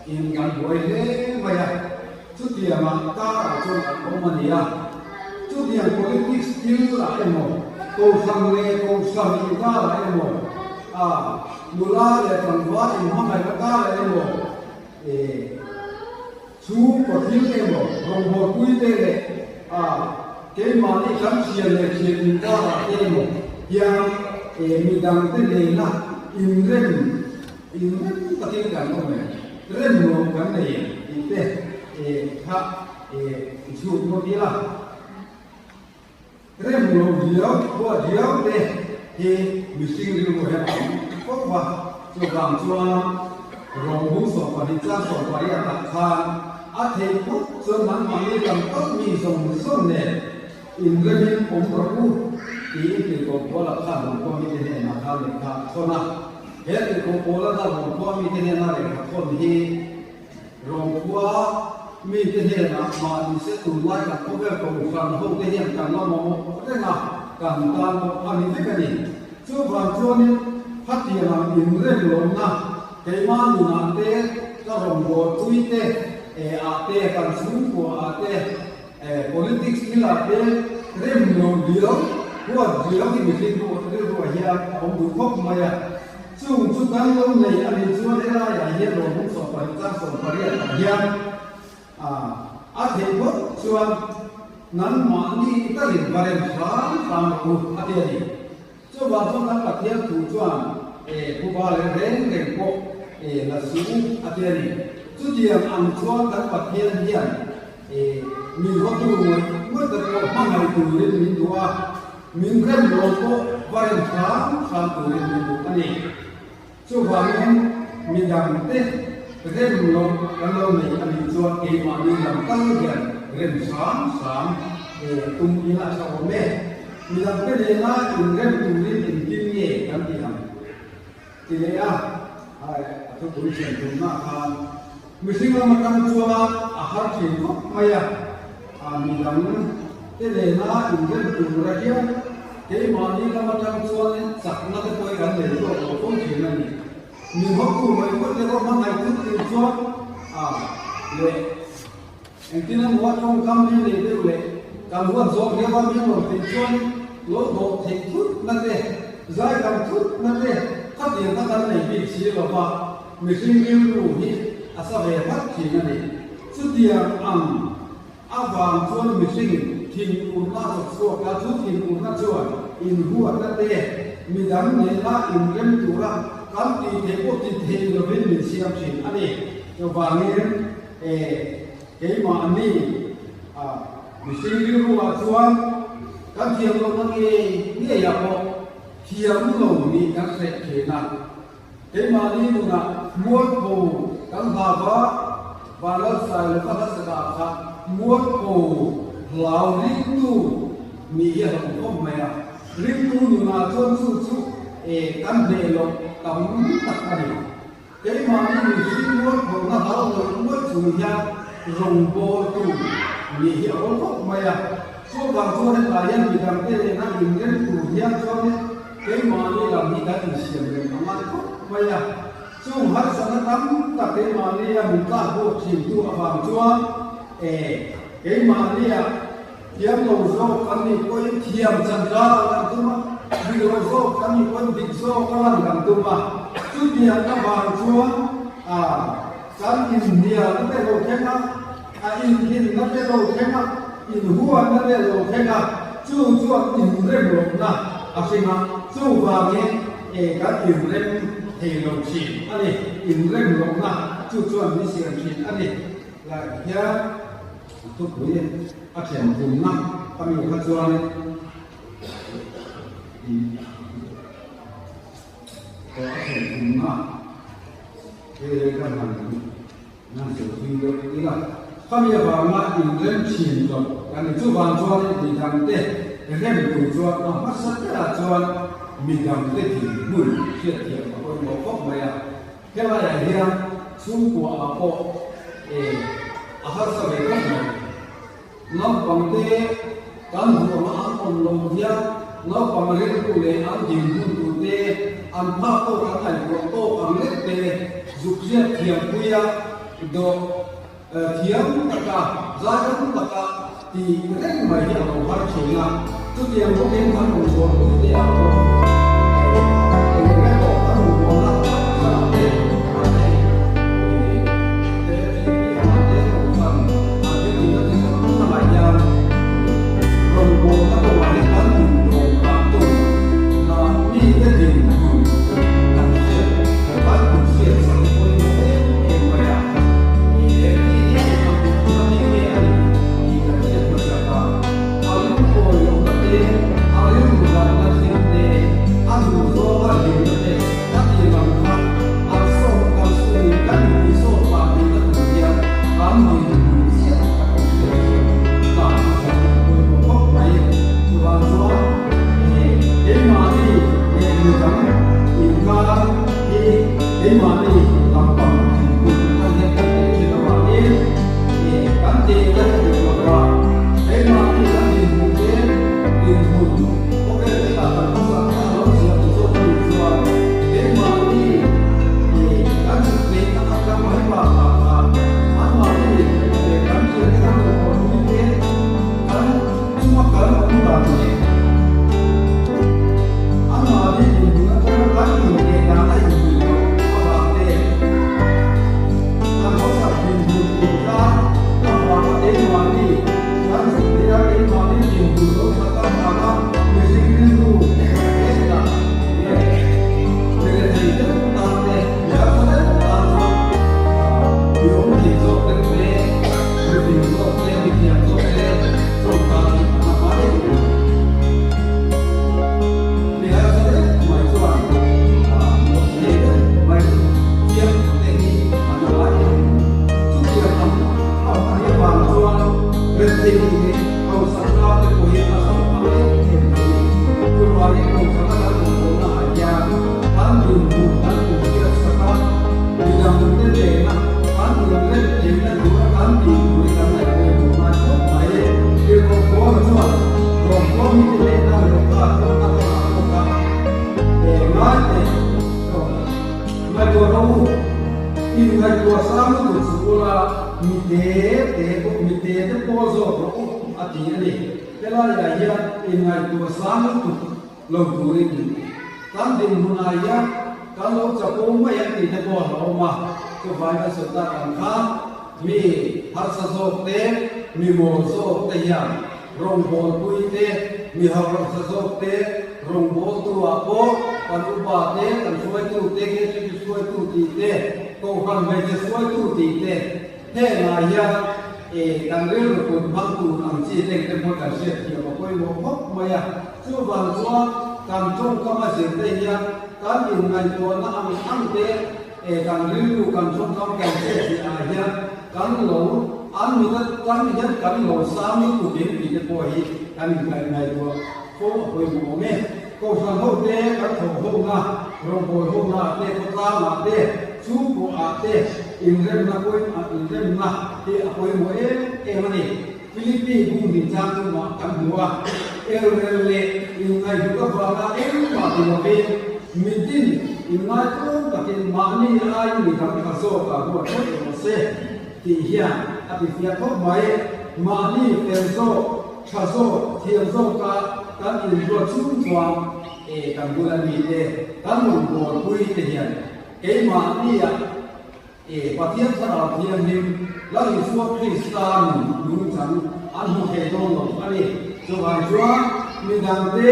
in kan buai hle mai a. Chutianga karah chuan an awm a ni a. Chutiang politics thil ah emaw, kohhran leh kohhran inkarah emaw, a nula leh tlangval inhmangaihna karah emaw, e chhungkaw thil emaw, rawngbawlpui te leh a keimahni kan thian leh thian inkarah te emaw hian e midangte nena inrem inrem takin kan awm em, rem nuam kan nei em tih te e kha e chhut ngawt ila. Rem lo riau pawh riau te hi mihring rilru hian a awm fo va, chuvang chuan rawngbung 12 chang 18 ah khan a thei phawt chuan nangmahni lam tawp mi zawng zawng nen inremin awm rawh u tiin Tirhkoh Paula khan rawn khua mite hnenah khan lehkha a thawn a. He Tirhkoh Paula khan rawn khua mite hnena lehkha thawn hi Rom khua mite hnenah mahni se tunlai kan khawvel kohhran hote hian kan la mamawh reng a, kan tan pawh a ni vek a ni. Chuvang chuanin khatiang ang inrem lawmna keimah nunah te, ka rawngbawlpui te, ah te, kan chhungkua ah te, politics thilah te rem lo riau, huat riau hi mihring rilruah hian a awm duh khawp mai a. Chung chu kan lo nei a nih chuan helaiah hian rawn 12 chang 18 ah hian a theih phawt chuan nangmahni talin va rem hram hram rawh u a ti a ni. Chuvang chuan kan Pathian thu chuan phuba leh reng reng pawh la suh u a ti a ni. Chutiang ang chuan kan Pathian hian min hawtu ngawih ngawih te pawh hmangaih turin min duh a. Min rem lo pawh va rem hram hram turin min duh a ni. Chuvangin midangte rem lo kan lo nei a nih chuan keimahni lam kal hian rem hram hram tum ila a tha awm e. Midangte nena inrem turin engtin nge kan tih ang? Ti leh a, a thupui thiam tumna khan mihring lam atang chuan a har thin khawp mai a, midang te nena inrem tur a hian keimahni lam atang chuan chakna te pawh hi kan nei zawk lo fo thin a ni. Min hawktu mai pawh te pawh hmangaih thut tih chuan leh engtin emaw a tawngkam hi nei deuh leh kan huat zawk deuh a min rawn tih chuan lo dawh theih thut na te, zai dam thut na te khatiang kha kan nei bik si lo va, mihring rilru hi a sa ve phat thin a ni. Chutiang ang avang chuan mihring thinurna a chawk chhuak a, chu thinurna chuan inhuatna te, midang nena inrem tura kan tih theih pawh ti thei lovin min siam thin a ni. Chuvangin. E, keimahni a mihring rilruah chuan kan thiam lohna ngei ngeiah pawh thiam lo nih kan hreh thin a. Keimahni nunah mualpho kan hlau va, Vanlalsai lova hlasakah kha mualpho hlau ringtu nih hi a hlauh khawp mai a. Ringtu nunah chuan chu chu e kan hneh loh tam tak a ni. Keimahni mihring mualphawrhna hlau ngawih ngawih chung hian rawngbawltu nih hi a awl khawp mai a. Chuvang chuan hetah hian midangte nena inrem tur hian chuan keimahni lam hi kan insiam reng a ngai khawp mai a. Chung harsatna tam tak keimahnia min tlak bawk thintu avang chuan e keimahnia Thiam lo zawk kan nih pawhin thiam chan kar kan tum a, dik lo zawk kan nih pawhin dik zawk a lan kan tum a. Chutiang avang chuan a kan inhnialna te lo thleng a, a inhlinna te lo thleng a, inhuatna te lo thleng a, chu chuan inrem lohna a hring a, chuvangin e kan inrem thei lo thin a ni. Inrem lohna chu chuan min siam thin a ni. Lai hian. A thupui a thlen tumna ka mi kha chuan aw a thlen tumna he ka han nan sawi thui deuh ila khami avanga inrem thin loh kan ni. Chuvang chuan midangte rem tur chuan a hmasa berah chuan midangte dinhmun hriatthiam a pawimawh khawp mai a. Helaiah hian chhungkua ah pawh e a harsa ve khawp mai. Naupangte kan huama an awm lo hian naupang rilru leh an dinhmun tur te, an phak tawk an ngaihtuah tawk ang lek te zuk hriat thiam puia dawh. Thiam taka, zaidam taka tih reng mai hi a lo har thin a, chutiang bawkin kan rawngbâwl puite ah pawh eng eng emaw kan rawngbâwlna hrang te ah te te ah te kohhran ah te tihna chi hrang hrangah hian rawngbâwlna kawngah hian kan inlawm kah tum na mite dinhmun kan hriat kan inhriat sak hi pawimawh em em mai a. Keimahni lampang thingkung atang hian kan teh thin avangin kan teh la dik lo va, keimahni kan dinhmun te dinhmun khawvel thila kan hmasa kha a lo ziah duh zawk a nih chuan keimahni kan chhuk theih tak atang mai bakah khan anmahni kan thiante kan rawn hawnpui te kan chunga kan awm dan leh Anmahni dinhmun atanga kan inhneh dan a inhmuh loh avang te, kan hausak dinhmun inkar avanga keimahni kan zuk theih a, keimahni dinhmun lo that avanga mihring rilru leh dah leh rethei deuh tan te, mi harsa deuh tan chuan mi awm thei zawk deuh te, mi fing zawk te, mi thiam zawk te tawngtai hi a hma em em. Mi harsa deuh mai chuan nuam thei deuh mai thiam te hi an la ngai em em. Chutiang ang a nih avang chuan rethei leh hausakna te pawh hi a zo ang em em mai a ni. Chuvangin hausakna kan awm lohna ah hian kan dinhmun kan inhriat sak a, midang te nena kan inrem theihna tura kan tih tur hi kan ngaihpawimawh ngai khawp mai. Tirhkoh Paula chuan Rawngkaw mite hnena lehkha a thawn a thawn ah bawk a, He ngai te erawh ngaihtuah rawh u, inngaihtuah sang lutuk suh ula, mi te te pawh mi te te pawl zawk rawh u a ti a ni. Helaiah hian inngaihtuah sang lutuk lo turin kan dinhmunah hian kan lo chapo mai ang tih te pawh a hlauhawm a, chuvai kan sawi tak ang khan mi harsa zawk te, mi mawl zawk te hian rawngbawlpui te, mi harsa zawk te rawngbawltu ah pawh kan upa te, kan hruaitu te, KTP hruaitu tih te, Kohhran hmeichhe hruaitu tih te, Hengah hian e kan rilru kut hmang tur ang chi teng te pawh kan hriat thiam a pawimawh khawp mai a. Chuvang chuan kan tawngkam a zir te hian kan inngaihtuahna ang ang te e kan rilru kan tawngkam kan hriat ziah ah hian kan lo an mit atang hian kan lo sang lutuk em tih te pawh hi kan inngaihtuah fo a pawimawh awm e. Kohhran ho te kan thawh hona, rawngbâwl hona te, khawtlâng ah te, chhungkaw ah te inremna pawi inremna hi a pawimawh em em a ni. Philippi bung hnih chang chungah kan hmu a, elrel leh inngaihhlut avanga engmah ti lovin mitin inngaitawm takin mahni aiin midang tha zawkah ruat theuh rawh se tih hian a ti fiah khawp mai. Mahni fel zawk Tha zawk, thiam zawka kan inruat chung chuan e kan bula mite kan rawn bawlpui te hian keimahnia e Pathian Thlarau Thianghlim Lal Isua Krista nun nungchang an hmu thei dawn lo a ni. Chuvang chuan midangte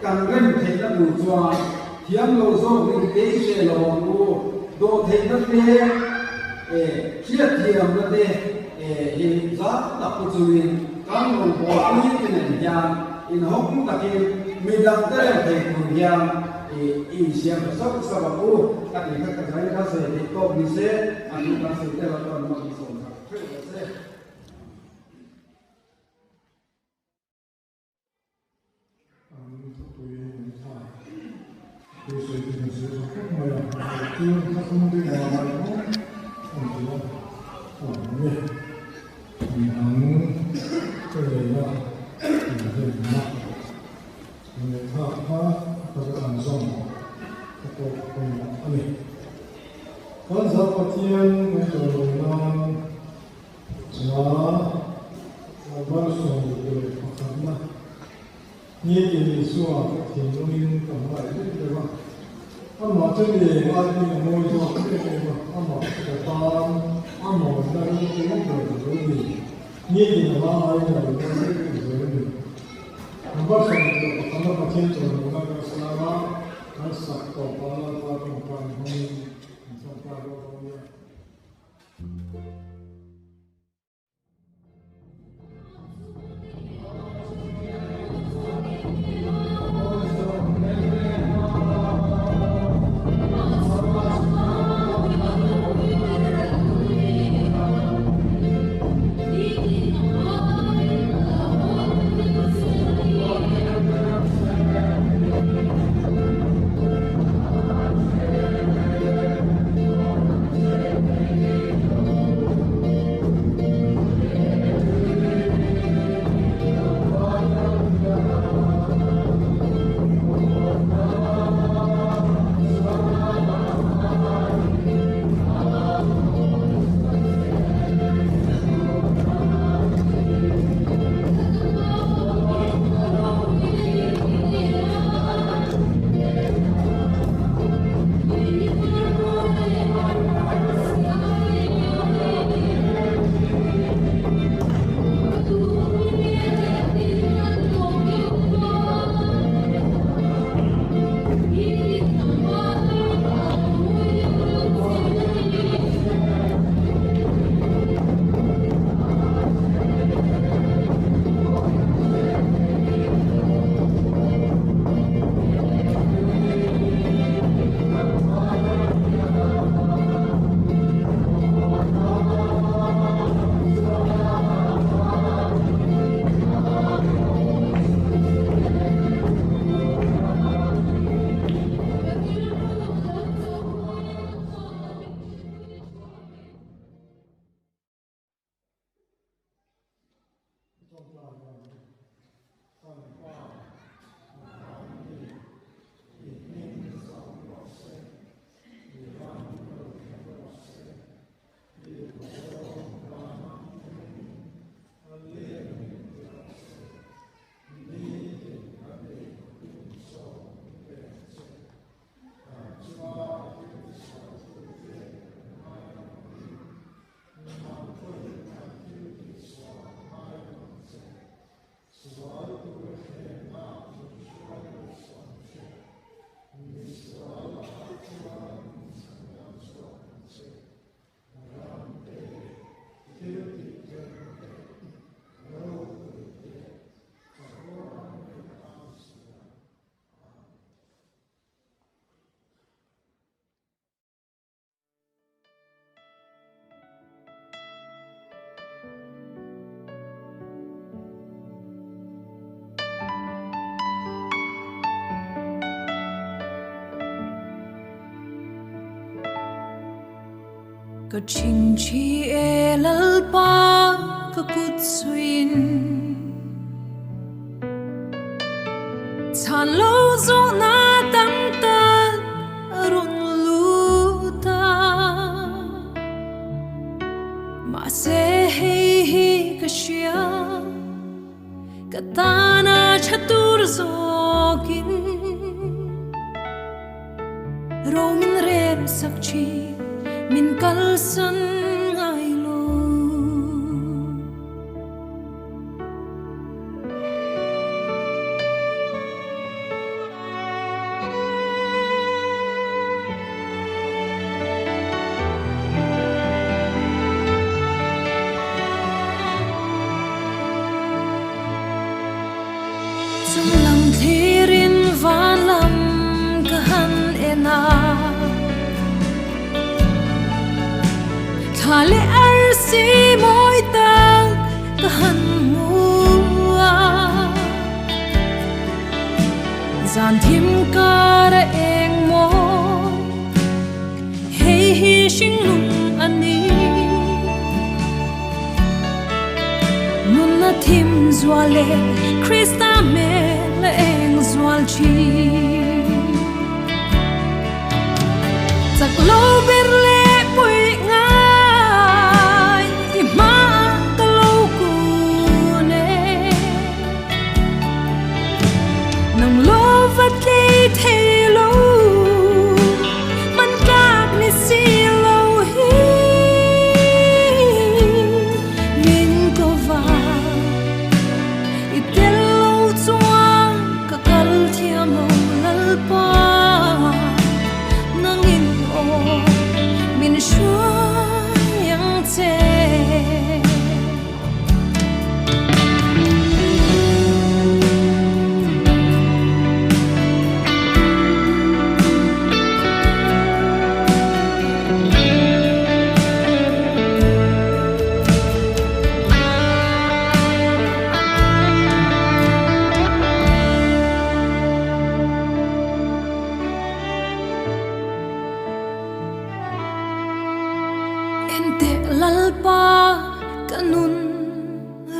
kan rem theihna tur chuan thiam lo zawk rin te i hre lo ang u, dawhtheihna te e hriatthiamna te, He hi zau tak te chungin kan rawn buaipui te nen hian inhawng takin midang te reng thei tur hian i insiam ta sauh sauh ang u ka tih kha ka zain kha sawi theih tawk ni se a thu kan sawi te lo chuan mawni sawm sak theuh rawh se. An thupui an thlai thu sawi chu kan sawi tha khawp mai a, chu thlathum te ngah mai awm an ti a, a awm e. Mi ang ka nei a, inhlimna an neih thlak kha a taka an zawm ka pawh pawimawh a ni. Kan Zau Pathian ngaihtuah lo nan. Hla Number 61 na Nitin Isua ka thinlungin ka hmangaih deuh deuh a, amah chu ni engah in a mawi zawk em em a, amah chu ka tan a mawina ropui ber a lo ni. Nitin a hla aiin a lo mawi deuh deuh zel a ni. Number 61 na Pathian chawnawna kan siam a, kan sak tawpah Lalpa tawngtai hmangin kan tawngtai bawk dawn nia. Ka ṭhingṭhi e Lalpa ka kut suin Chhan lo zawhna tam tak a rawn lut a. Mahse hei hi ka hria, ka tana tha tur zawkin ro min rem sak thin, min kalsan ngai lo. Chunglam thlirin van lam ka han en a, thla leh arsi mawi tak ka han hmu a. Zan thim kar a eng maw hei hi hringlung a ni. Nunna thim zual leh Krista hmel a eng zual thin. Chak lo ber leh puih ngai i hmaah ka.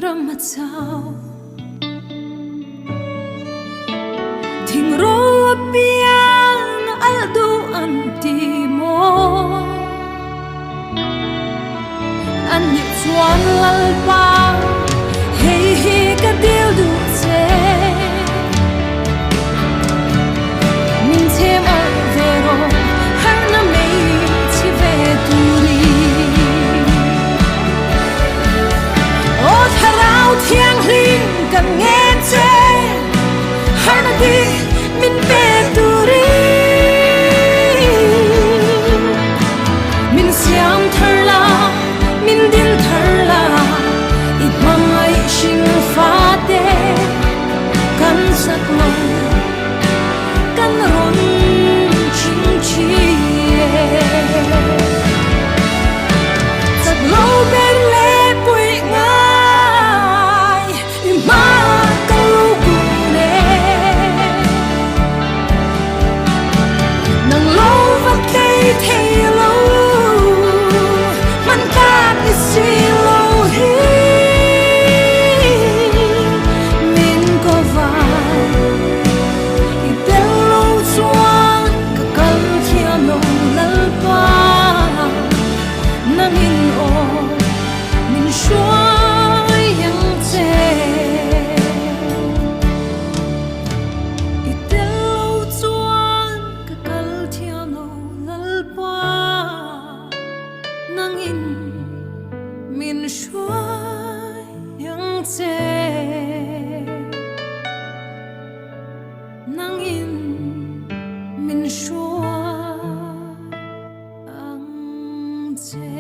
ram a chau. Thing ro apiang alh duh an ti maw? An nih chuan Lalpa, hei hi ka dil duh che. Min chhem alh ve rawh, harhna mei chhi ve turin. Aw Thlarau Thianghlim kan ngen che, harhna dik min pe turin. Min siam thar la, min din thar la, i hmangaih hring fate kan zak lo, kan rawn ching chi e. Chak lo ber leh puih ngai i hma ka lo kun e. Nang lo va tlei thei lo, hman tlak i si lo hi. Min ko vai i tel lo chuan ka kal thiam lo Lalpa. Nangin aw min hruai ang che. I tel lo chuan ka kal thiam lo Lalpa. Nangin min hruai ang che. Nangin min hruai ang che.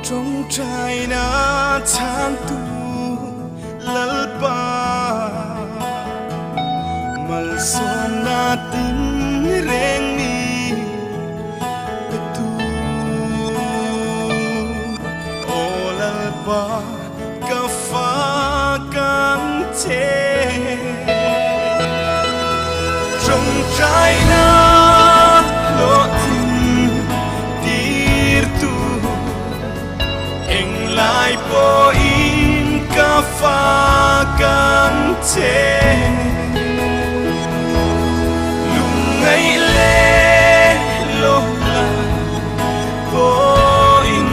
Tawngtaina chhangtu Lalpa malsawmna tin reng mi pe tu. Aw Lalpa ka fa kang che. Tawngtaina hlawhtling tir tu englai pawhin ka fa kang che. Lungngaih leh lawhla pawhin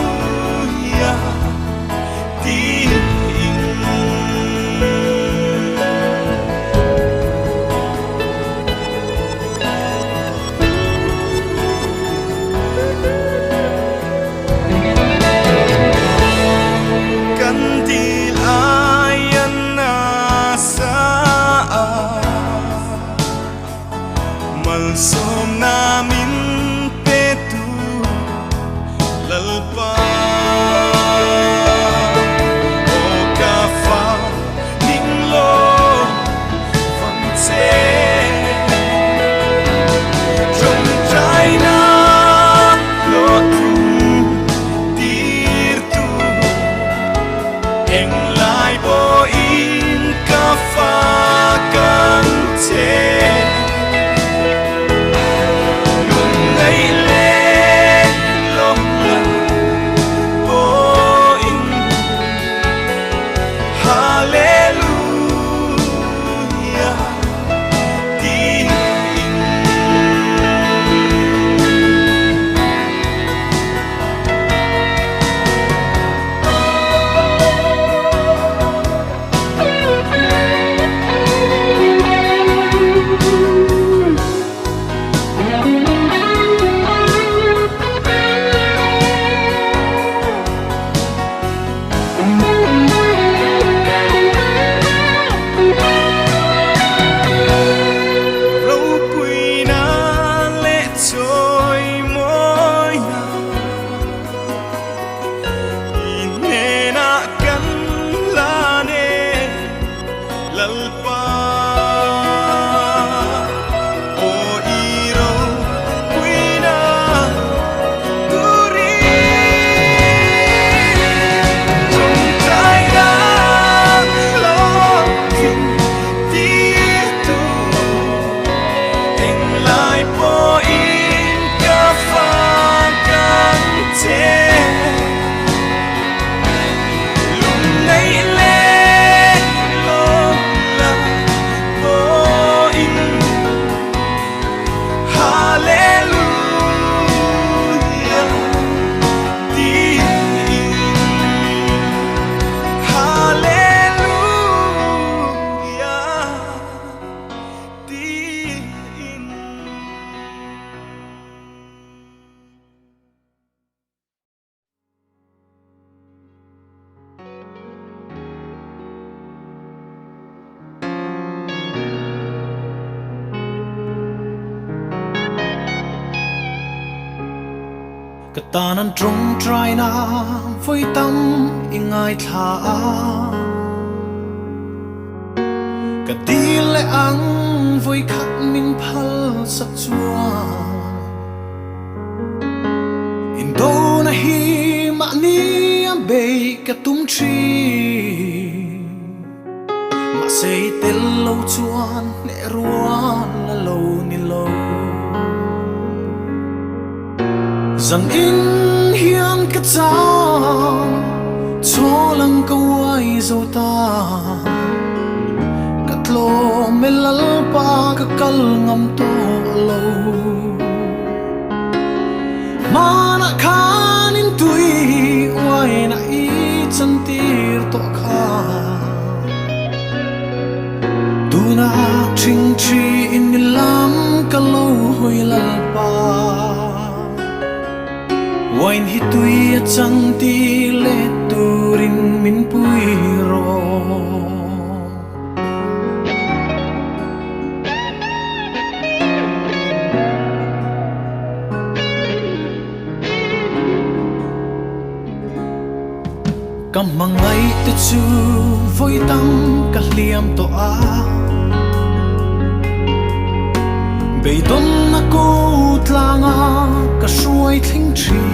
Hallelujah tiin. Kan dil ai an nasa a, malsawmna min pe tu Lalpa. Aw ka fa ning lo vang che. Tawngtaina hlawhtling tir tu englai pawhin ka fa kan che. Lungngaih leh lawmna pawhin Hallelujah tiin. Ka tan an tawngtaina vawi tam i ngaithla a. Ka dil leh ang vawi khat min phal sak chuan. Indona hi mahni a beih ka tum thin. Mahse i tel lo chuan hneh rual a lo ni lo. Zan in hian ka chau, chhawlang ka uai zo ta. Ka tlawm e Lalpa ka kal ngam tawh lo. Hmanah khan in tui uaina i chantir tawh kha. Tunah ṭhingṭhi in i lam ka lo hawi Lalpa. Wine hi tui a chang ti let turin min pui rawh. Ka hmangaih te chu vawi tam ka hliam tawh a, beidawnna ko tlanga ka hruai thleng thin.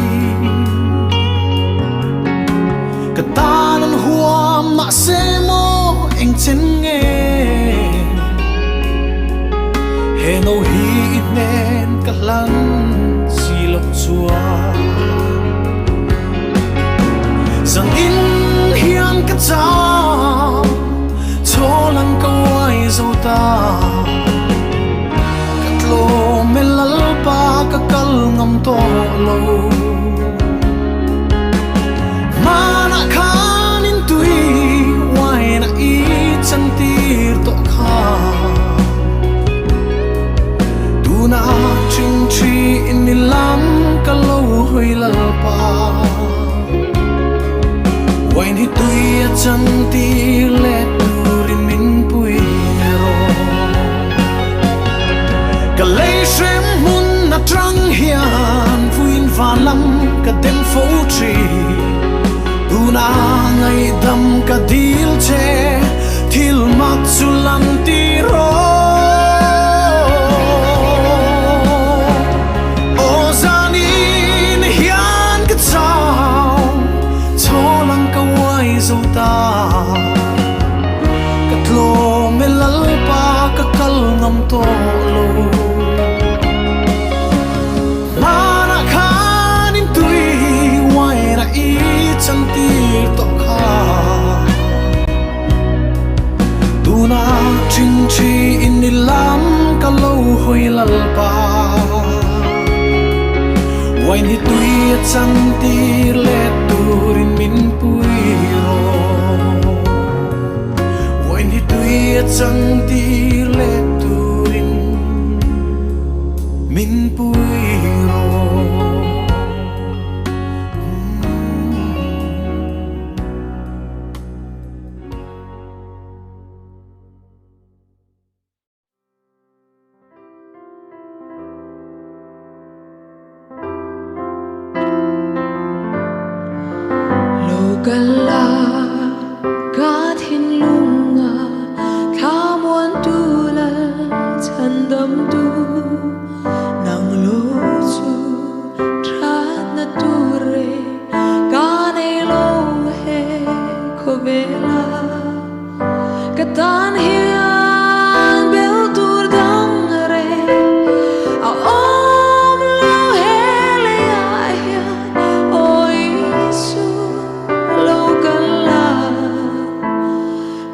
Ka tan an huam mahse maw eng chen nge he no hi i hnen ka hlan si loh chuan. Zan in hian ka chau chhawlang ka uai zo ta. Ka tlawm e Lalpa ka kal ngam tawh lo. Hmanah khan in tui wine a i chantir tawh kha. Tunah ṭhingṭhi in i lam ka lo hawi Lalpa. Wine hi tui a chantir leh turin min pui rawh. Ka lei hrem hmun atang hian vuin van lam ka dem fo thin. Tuna ngaihdam ka dil che thil mak chu lan ti rawh. Aw zanin hian ka chau chhawlang ka uai zo ta. Ka tlawm e Lalpa ka kal ngam tawh lo. Hmanah khan in tui wine a i chantir tawh kha. Tunah ṭhingṭhi in i lam ka lo hawi Lalpa. Wine hi tui a chantir let turin min pui rawh. Wine hi tui a chantir let turin min pui rawh. Lo kal la ka thinlunga thlamuantu lal chhandamtu nang lo chu thatna tur e ka nei lo he khawvela Ka tan hian bel tur dang reng a awm lo he leiah hian aw Isu lo kal la,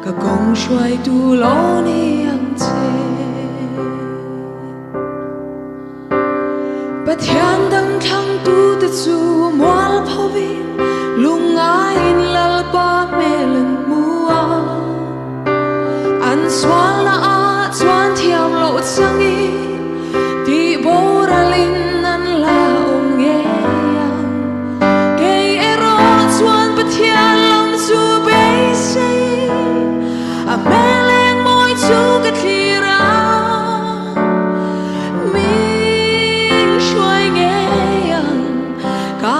ka kawng hruaitu lo ni ang che. Pathian dang thlangtute chu mual phovin lungaiin Lalpa hmel an hmu a. An sualna ah chuan thiam loh changin tih boralin an la awm ngei ang. Kei erawh chuan Pathian lam chu beiseiin a hmel eng mawi chu ka thlir a. Min hruai ngei ang ka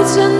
chan.